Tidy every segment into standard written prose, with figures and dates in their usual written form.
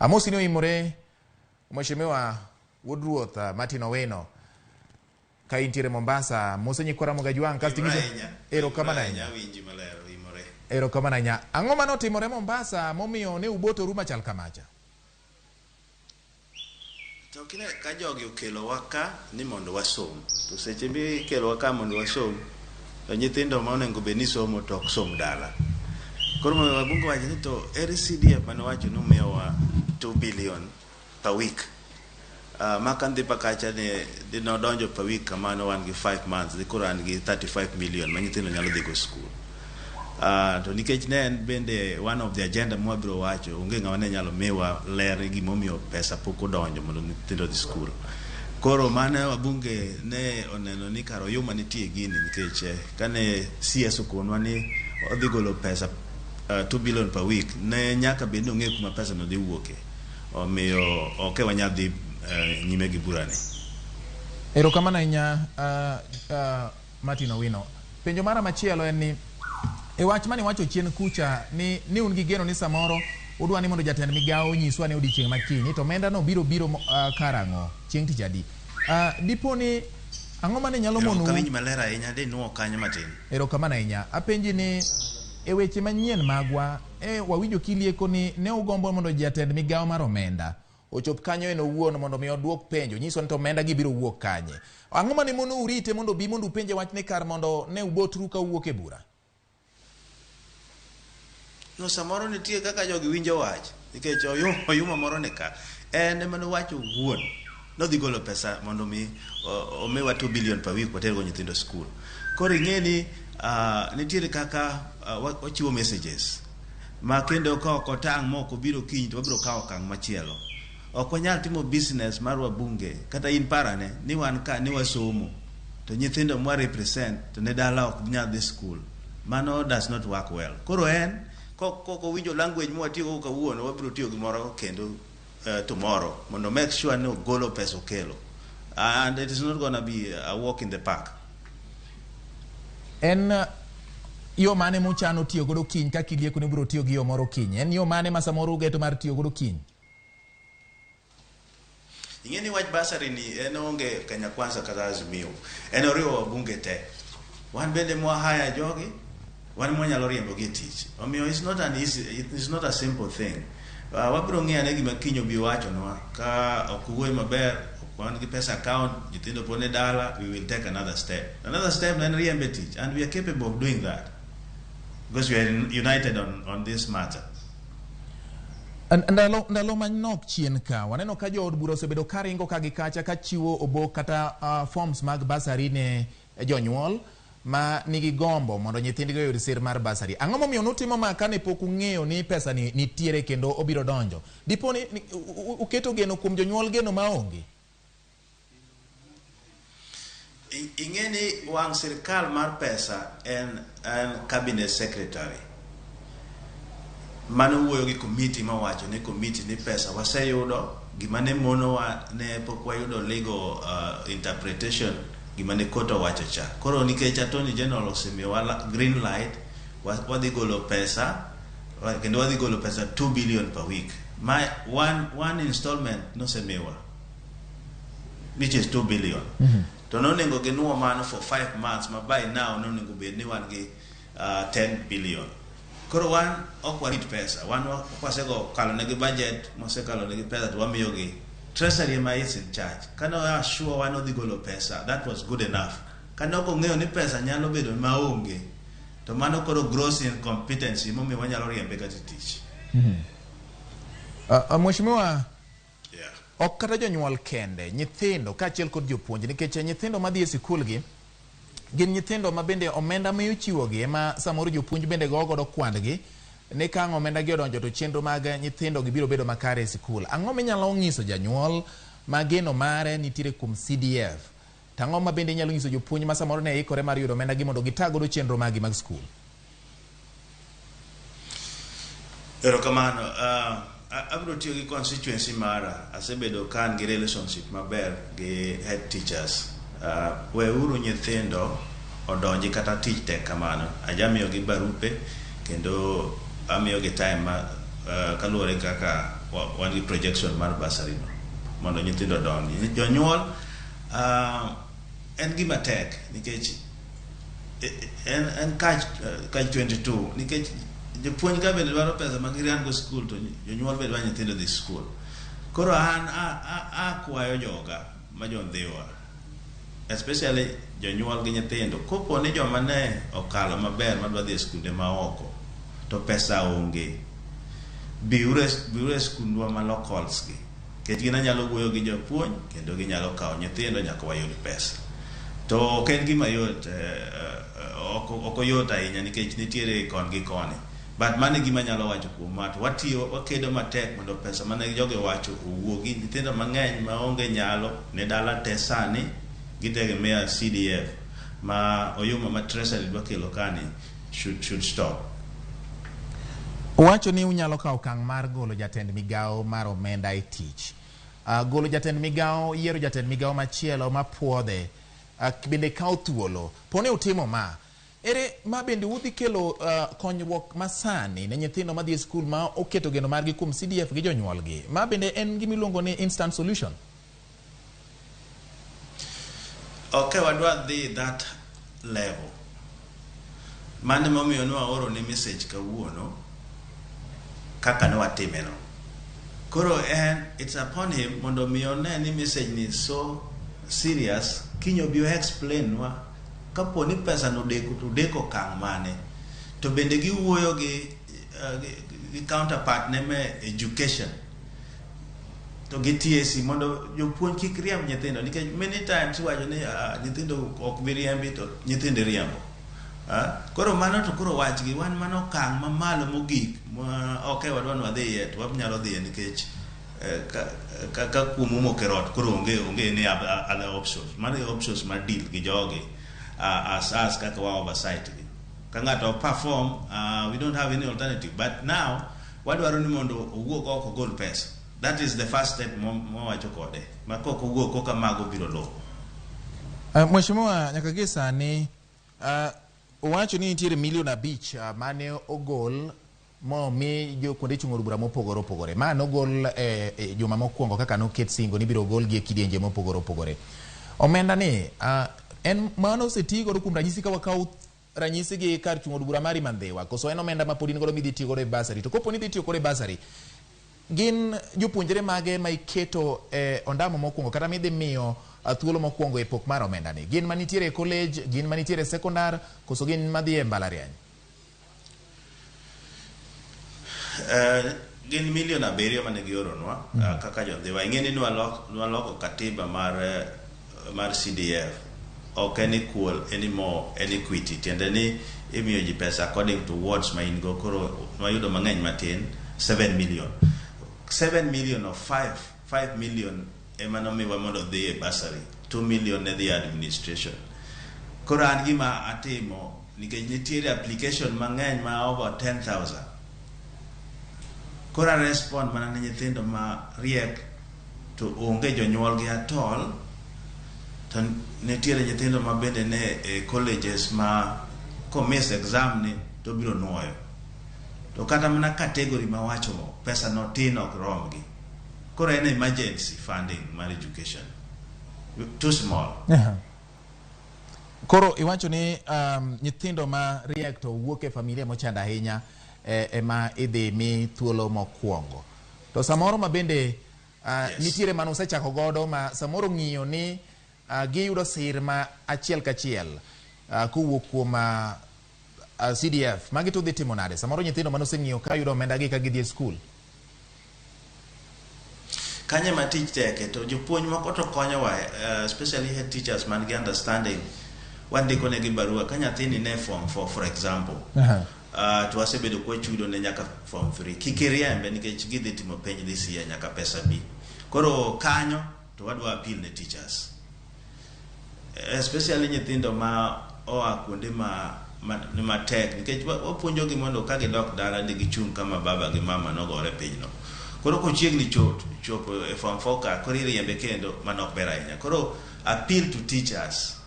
Amosi ni oimore Mheshimiwa Wuod Ruoth Martin Owino ka intiere Mombasa. Mose nyikwa Ramogi Ajwang' kasto Oimore inyiso ahinya. erokamano Oimore ahinya. ahinya, awinji maler, oimore. Erokamano ahinya. Ang'o mane otimore Mombasa momiyo ne ubotoru machal kamacha? To kine ka jogi okelowa ka ni mondo wasom, to seche mikelowa ka mondo wasom, to nyithindo ma onego bed ni somo to ok som dala. Koro wabunge wacho ni to ere CDF mane wacho ni umiyowa 2 billion per week. Ma ka ndhi pa kacha ne dhi nodonjo per week kamano wan gi 5 months dhi koro an gi 35 million ma nyithindo nyalo dhi go school. To nikech ne en bende one of the agenda mwabiro wacho, onge ng'ama ne nyalo miwa ler gimomiyo pesa pok odonjo mondo nyithindo odhi school. Koro mano wabunge ne oneno ni kar oyuma nitie gini nikech kane CS okonwa ni odhi golo pesa 2 billion per week, ne nyaka bed ni ong'eyo kuma pesa no dhi wuoke. Omiyo ok wanyal dhi nyime gi burani. Erokamano ahinya Martin Owino. Penjo mara machielo en ni e wach mane iwacho chien kucha ni un gi geno ni samoro udwa ni mondo jatend migawo onyiswa ni odiochieng' ma kiny to omenda no biro biro karang'o chieng' tich adi. Dipo ni ang'o mane nyalo mono Ok awinj maler ahinya, dinuo kanyo matin. Erokamano ahinya. Apenji ni e weche manyien magwa wawinjo kilieko ni ne ugombo mondo jatend migawo mar omenda ochop kanyo en owuon mondo mi oduok penjo nyiso ni to omenda gi biro wuok kanye. Ang'o mane mono urite mondo obi mondo upenje wach ni kar mondo ne ubotru ka uwuok e bura? No, samoro nitie kaka jogi winjo wach nikech oyuma moro ni ka en ema nowacho owuon nodhi golo pesa mondo mi omiwa 2 billion per week watergo nyithindo school. Koro ing'e ni nitiere kaka wachiwo messages ma kendo ka ok otang' ma ok obiro kiny to wabiro kawo okang' machielo. Ok wanyal timo business mar wabunge kata in parane ni wan ka ni wasomo to nyithindo mwa represent to ne dala ok nyal dhi school. Mano does not work well. Koro en kok owinjo language mwatiyogo kawuono, wabiro tiyo gimoro kendo tomorrow mondo make sure ni ogolo pesa okelo. And it is not gonna be a walk in the park. En yo mane muchano tiyo godo kiny kaka ilieko ni ubiro tiyo gi yo moro kiny? En yo mane ma samoro ugeto mar tiyo godo kiny? Ing'e ni wach bursary ni en onge Kenya Kwanza kata Azimio. En oriwo wabunge te. Wan bende mwa hire jogi, wan mwanyalo riembo gi e tich. Omiyo it's not an easy, it's not a simple thing. Wabiro ng'iyo ane gima kiny obi wachonwa. Ka ok wuoyo maber, ok wan gi pesa account, nyithindo pod ni dala, we will take another step. Another step en riembe tich, and we are capable of doing that. Because we are united on this matter. Ndalo manok chien ka, waneno ka jood bura osebedo ka ringo ka gi kacha ka chiwo obok kata forms mag bursary ne jonyuol ma nigi gombo mondo nyithindgi oyud sir mar bursary. Ang'o momiyo nutimo ma kane pok ung'eyo ni pesa ni nitiere kendo obiro donjo? Dipo ni uketo geno kuom jonyuol geno maonge? Ing'e ni wang' sirkal mar pesa en cabinet secretary. Mano wuoyo gi committee mawacho ni committee ni pesa waseyudo, gima ne monowa ne pok wayudo legal interpretation, gima ne court owacho cha. Koro nikech Attorney General osemiyowa green light, wadhi golo pesa, kendo wadhi golo pesa 2 billion per week. Ma one installment nosemiwa, which is 2 billion. To nonego ginuo mano for 5 months, ma by now nonego bed ni wan gi 10 billion. Koro wan ok warit pesa, wan wasego kalo negi budget, mosekalo negi pesa to wamiyogi. Treasury ema is in charge. Kane assure wan odhi golo pesa, that was good enough. Kane ok ong'eyo ni pesa nyalo bedo maonge, to mano koro gross incompetency momiyo wanyalo riembe kata e tich. Mheshimiwa, ok kata jonyuol kende, nyithindo kaachiel kod jopuonj, nikech nyithindo madhi e sikul gi gin nyithindo ma bende omenda ma ichiwogi ema samoro jopuonj bende goyo godo kwandgi ni ka ang' omenda gi odonjo to chenro mag nyithindo gi biro bedo makare e sikul. Ang'o minyalo nyiso janyuol ma geno mare nitiere kuom CDF? To ang'o ma bende inyalo nyiso jopuonj ma samoro ne ikore mar yudo omenda gi mondo gita godo chenro magi mag skul? Erokamano. Abiro tiyo gi constituency mara. Asebedo ka an gi relationship maber gi head teachers. Weuru nyithindo odonji kata tich tek kamano. Ajamiyogi barupe kendo amiyogi time ma kaluwore kaka wan gi projection mar bursary no mondo nyithindo odongi. Jonyuol en gima tek nikech en catch 22 nikech jopuonj ka bende dwaro pesa ma girian go skul to jonyuol bende dwaro nyithindo dhi skul. Koro an akwayo joga ma jondhiwa especially jonyuol gi nyithindo kopo ni joma ne okalo maber madwa dhi e skunde maoko to pesa onge biuru e skundwa ma locals gi nikech gin anyalo wuoyo gi japuonj kendo ginyalo kawo nyithindo nyaka wayud pesa to ok en gima yot ok oyot ahinya nikech nitiere kon gi koni but mano e gima anyalo wacho kuom ma to watiyo wakedo matek mondo pesa mane jogi owacho owuogi nyithindo mang'eny maonge nyalo ne dala te sani gitegemea CDF ma oyuma ma treasury dwa kelo kani should stop. Uwacho ni unyalo kawo okang' mar golo jatend migawo mar omenda e tich. Golo jatend migawo, yiero jatend migawo machielo mapuodhe bende kawo thuolo. Poni utimo ma, ere ma bende udhi kelo konyruok masani ne nyithindo madhi e skul ma oketo geno margi kuom CDF gi jonyuolgi. Ma bende en gima iluongo ni instant solution. Ok wadwa dhi that level. Mano emomiyo ne waoro ne message kawuono kaka ne watime no. Koro en it's upon him mondo mi one ni message ni so serious kiny obi o explain nwa kapo ni pesa no odeko to odeko okang' mane. To bende giwuoyo gi counterpart ne me education to gi TSC mondo jopuonj kik riemb nyithindo nikech many times iwacho ni nyithindo ok bi riembi to nyithindo iriembo. Koro mano to koro wachgi wan mano okang' mamalo mogik ma ok e wadwa ni wadhiye to wanyalo dhiye nikech ka kuom omoko e rot koro onge any other options. Mano e options mar deal gi jogi as kaka wa oversight gi. Ka ng'ato perform we don't have any alternative but now wadwaro ni mondo owuog oko ogol pesa. That is the first step mwawacho kode. Ma kok owuok koka mago biro luwo. Mheshimiwa nyaka gie sani uwacho ni nitiere milion 5 mane ogol momi jo kuonde chung' od bura mopogore opogore. Ma nogol e juma mokwongo kaka noket singo ni ibiro golgi e kidienje mopogore opogore. Omenda ni en mano oseti godo kuom ranyisi ka wakaw ranyisi gi kar chung' od bura mari ma Ndhiwa koso en omenda ma pod in godo midhi tiyo godo e bursary to kopo ni idhi tiyo kode e bursary gin jopuonjre mage ma iketo e ondamo mokwongo kata midhi miyo thuolo mokwongo e pok mar omenda ni gin manitiere e college gin manitiere e sekondar koso gin madhi e mbalariany? Gin milion 7 mane gioronwa kaka jondhiwa. Ing'e ni nwaloko katiba mar CDF ok en equal anymore en equity tiende ni imiyo ji pesa according to wards ma in go koro nwayudo mang'eny matin 7 million 7 million of 5 million ema nomiwa mondo odhi e bursary 2 million ne dhi e administration. Koro an gima atimo nikech nitiere application mang'eny ma over 10,000 koro a respond mana ne nyithindo ma riek to onge jonyuolgi at all to nitiere nyithindo ma bende ne e colleges ma komiss exam ni to biro nuoyo to kata mana category ma wacho pesa no tin ok romgi koro en emergency funding mar education too small. Koro iwacho ni nyithindo ma riek to wuok e familia mochando ahinya ema idhi mi thuolo mokwongo. To samoro ma bende nitiere mane usechako godo ma samoro ng'iyo ni giyudo sir ma achiel kachiel kowuok kuom CDF. Magi to udhi timo nade? Samoro nyithindo mane oseng'iyo ka yudo omenda gi ka gidhi e skul. Kanye ma tich teke to jopuonj moko to konyowa especially head teachers man gi understanding wandiko negi barua ka nyathini ne form 4 for example to wasebedo kwachudo ne nyaka form 3 kik iriembe nikech gidhi timo penj this year nyaka pesa bi koro kanyo to wadwa appeal ne teachers especially nyithindo ma oa kuonde ma matek nikech wapuonjogi mondo ka gidok dala ni gichung' kama baba gi mama nogore pinyno koro kochiegni chopo e form 4 ka koro iriembe kendo mano ok ber ahinya koro appeal to teachers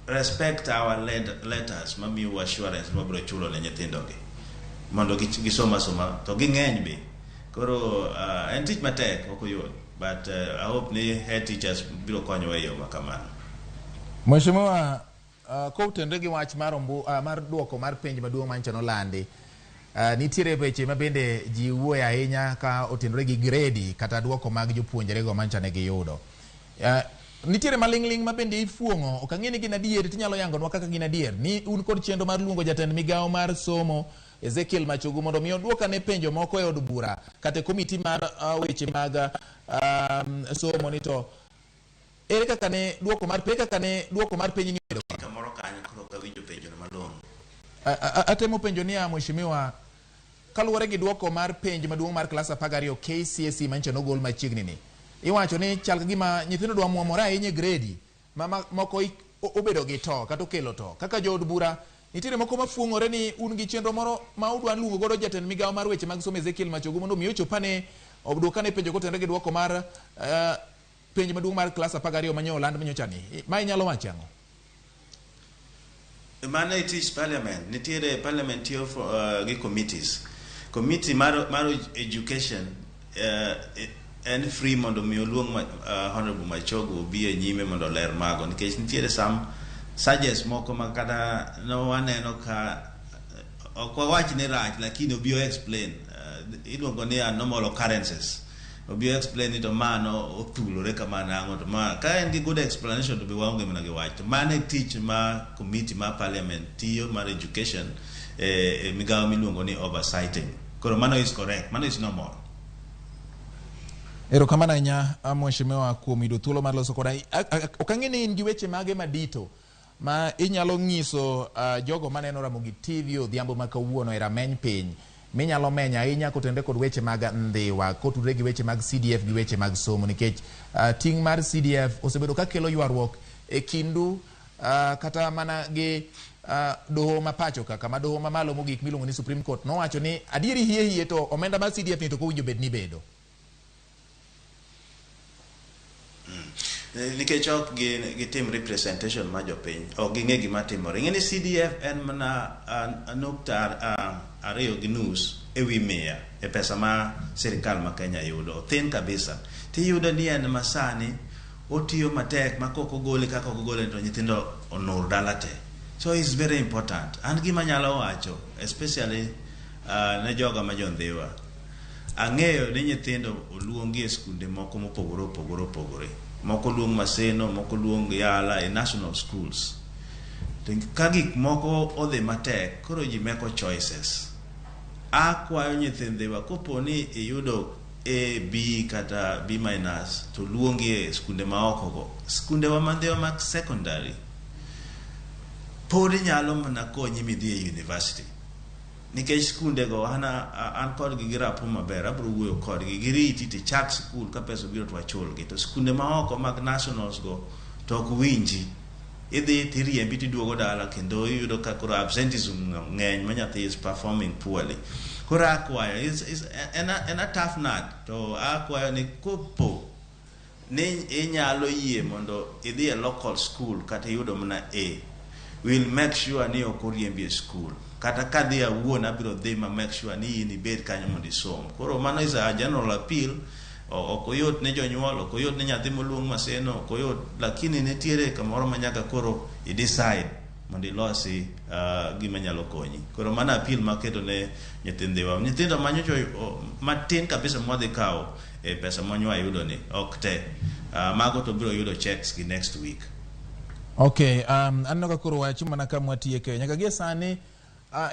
respect our letters mamiyowa assurance ni wabiro chulo ne nyithindogi mondo gisom asoma to ging'eny be. Koro en tich matek, ok oyot, but I hope ni head teachers biro konyowa e yo ma kamano. Mheshimiwa, kotenore gi wach mar mar duoko mar penj maduong' manyocha nolandi, nitiere weche ma bende ji wuoye ahinya ka otenore gi gredi kata duoko mag jopuonjre go manyocha ne giyudo. Nitiere maling'ling' ma bende ifuong'o, ok ang'e ni gin adier, tinyalo yangonwa kaka gin adier, ni un kod chenro mar luongo jatend migawo mar somo Ezekiel Machogu mondo mi oduok ane penjo moko e od bura kata e komiti mar weche mag somo ni to ere kaka ne duoko mar ere kaka ne duoko mar penj ni obedo kamoro kanyo. Koro ok awinjo penjono malong'o. Atemo penjo niya, mheshimiwa, kaluwore gi duoko mar penj maduong' mar klas 12 KCSE manyocha nogol machiegni ni, iwacho ni chal ka gima nyithindo dwa muomore ahinya e gredi ma moko obedo gi to kata okelo to kaka jood bura nitiere moko mafuong'ore ni un gi chenro moro ma udwa luongo godo jatend migawo mar weche mag somo Ezekiel Machogu mondo mi ochop ane oduok ane penjo kotenore gi duoko mar penj maduong' mar klas 12 manyo oland manyocha ni. Ma inyalo wacho ang'o? Mano e tich parliament. Nitiere parliament tiyo gi committees. Committee mar education en free mondo mi oluong Honorable Machogu obi e nyime mondo oler mago, nikech nitiere some suggest moko ma kata no waneno ka ok wawach ni rach, lakini obi o explain. Iluongo ni anomalous occurrences. Obi o explain ni to mano othulore kama nang'o, to ma ka en gi good explanation to be waonge mana gi wach. To mano e tich ma committee mar parliament tiyo mar education e migawo miluongo ni oversighting. Koro mano is correct, mano is normal. Erokamano ahinya, mheshimiwa, kuom yudo thuolo mar loso koda. Ok ang'e ni in gi weche mage madito ma inyalo nyiso jogo maneno Ramogi TV odhiambo ma kawuono e rameny piny minyalo menyo ahinya kotenore kod weche mag Ndhiwa kotudore gi weche mag CDF gi weche mag somo, nikech ting' mar CDF osebedo ka kelo ywaruok e kindu kata mana gi doho ma pacho ka, kama doho mamalo mogik miluongo ni Supreme Court nowacho ni adieri hie hie to omenda mar CDF ni to ok owinjo bed ni bedo. Nikech ok gitim representation mar jopiny, ok ging'e gima timore. Ing'e ni CDF en mana nukta 2.5 ewi 100 e pesa ma sirikal ma Kenya yudo. Thin kabisa. Tiyudo ni en masani otiyo matek ma kok ogole kaka ok ogole to nyithindo onur dala te. So it's very important. An gima anyalo wacho, especially ne joga ma jo Ndhiwa, ang'eyo ni nyithindo oluongi e skunde moko mopogore opogore opogore. Moko oluong Maseno, moko oluong Yala, e national schools. To ka gik moko odhi matek, koro ji meko choices. Akwayo nyithindhiwa, kopo ni iyudo A, B kata B minus, to luongi e skunde maoko go. Skundewa ma Ndhiwa mag secondary pod nyalo mana konyi midhi e university. Nikech skunde go an kodgi gi rapport maber, abiro wuoyo kodgi, giriti tichak sikul, ka pesa obiro to wachulgi. To skunde maoko mag nationals go to ok winji. Idhi tiriembi tiduogo dala kendo iyudo ka koro absenteeism ng'eny ma nyathi is performing poorly. Koro akwayo, en a tough nut, to akwayo ni kopo ni inyalo yie mondo idhi e local school kata iyudo mana A, will make sure ni ok oriembi e school. Kata kadhi awuon abiro dhi ma make sure ni in ibed kanyo mondo isom. Koro mano is a general appeal. Ok oyot ne jonyuol, ok oyot ne nyathi moluong Maseno, ok oyot, lakini nitiere kamoro ma nyaka koro i decide mondo ilosi gima nyalo konyi. Koro mano appeal maketo ne nyithindhiwa. Nyithindo manyocha matin kabisa mwadhi kawo e pesa monywa yudo ni ok te. Mago to biro yudo checks gi next week. Okay, aneno ka koro wach mana ka mwatieke. Nyaka gie sani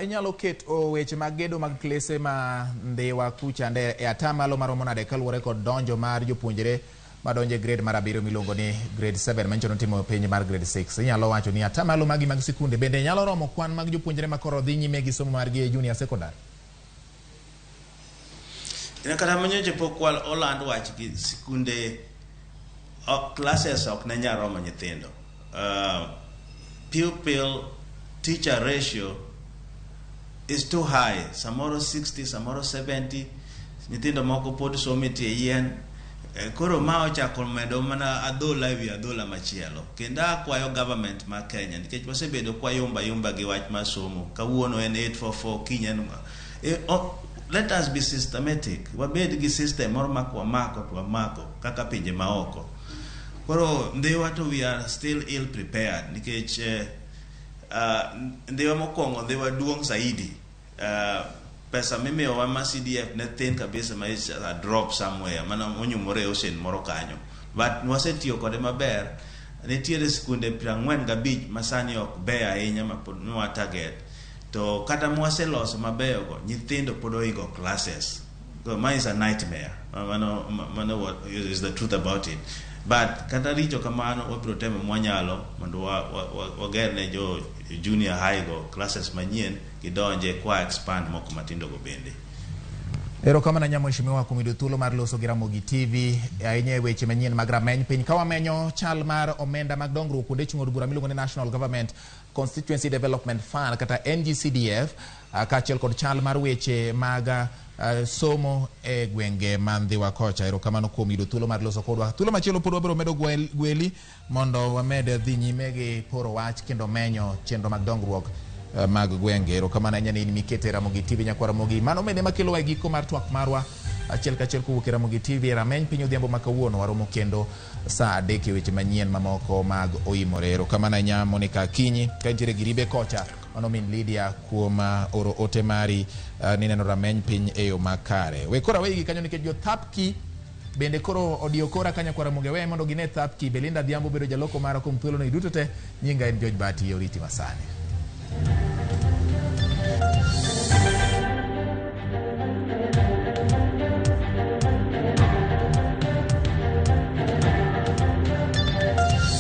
inyalo keto weche mag gedo mag klese ma Ndhiwa kuchande e atamalo maromo nade kaluwore kod donjo mar jopuonjre madonjo e grade mar 7 miluongo ni grade 7 manyicho notimo penj mar grade 6. Inyalo wacho ni atamalo magi mag sikunde bende nyalo romo kwan mag jopuonjre ma koro dhi nyime gi somo margi e junior secondary? Kata manyocha pok oland wach gi sikunde, ok, classes ok ne nyal romo nyithindo. Pupil teacher ratio is too high. Samoro 60, samoro 70, nyithindo moko pod somo e tie yien. Koro ma ochako medo mana adhola ewi adhola machielo. Kendo akwayo government ma Kenya, nikech wasebedo kwayumba yumba gi wach mar somo. Kawuono en 844, kiny en Let us be systematic. Wabed gi system moro ma kwamako to wamako kaka pinje maoko. Koro Ndhiwa to we are still ill prepared nikech Ndhiwa mokwongo, Ndhiwa duong' zaidi. Pesa mimiyowa ma CDF ne thin kabisa, ma is a drop somewhere mana onyumore e ocean moro kanyo, but wasetiyo kode maber. Nitiere skunde 45 ma sani ok beyo ahinya ma pod nwa target, to kata mwaseloso mabeyo go, nyithindo pod oingo classes. So ma is a nightmare. Mano what is the truth about it. But kata richo kamano, wabiro temo mwanyalo mondo wager ne jo junior high go classes manyien gidonje kwa expand moko matindo go bende. Erokamano ahinya, mheshimiwa, kuom yudo thuolo mar loso gi Ramogi TV, ahinya e weche manyien mag rameny piny ka wamenyo chal mar omenda mag dongruok kuonde chung' od bura miluongo ni National Government Constituency Development Fund kata NGCDF, kaachiel kod chal mar weche mag somo e gwenge ma Ndhiwa kocha. Erokamano kuom yudo thuolo mar loso kodwa. Thuolo machielo pod wabiro medo gweli mondo wamed dhi nyime gi poro wach kendo menyo chenro mag dongruok mag gwenge. Erokamano ahinya ni in mikete Ramogi TV, nyakwar Ramogi. Mano bende makelowa e giko mar twak marwa achiel kachiel kowuok e Ramogi TV e rameny piny odhiambo ma kawuono. Waromo kendo saa 3 e weche manyien mamoko mag oimore. Erokamano ahinya, Monica Akinyi, ka intiere gi Ribe kocha, mano min Lydia, kuom oro ote mari ni neno rameny piny e yo makare. We koro awegi kanyo nikech jothapki bende koro odiyo kora ka nyakwar Ramogi aweye mondo gine thapki. Belinda Adhiambo bedo jaloko mara kuom thuolono duto te. Nyinga en George Bati, oriti masani.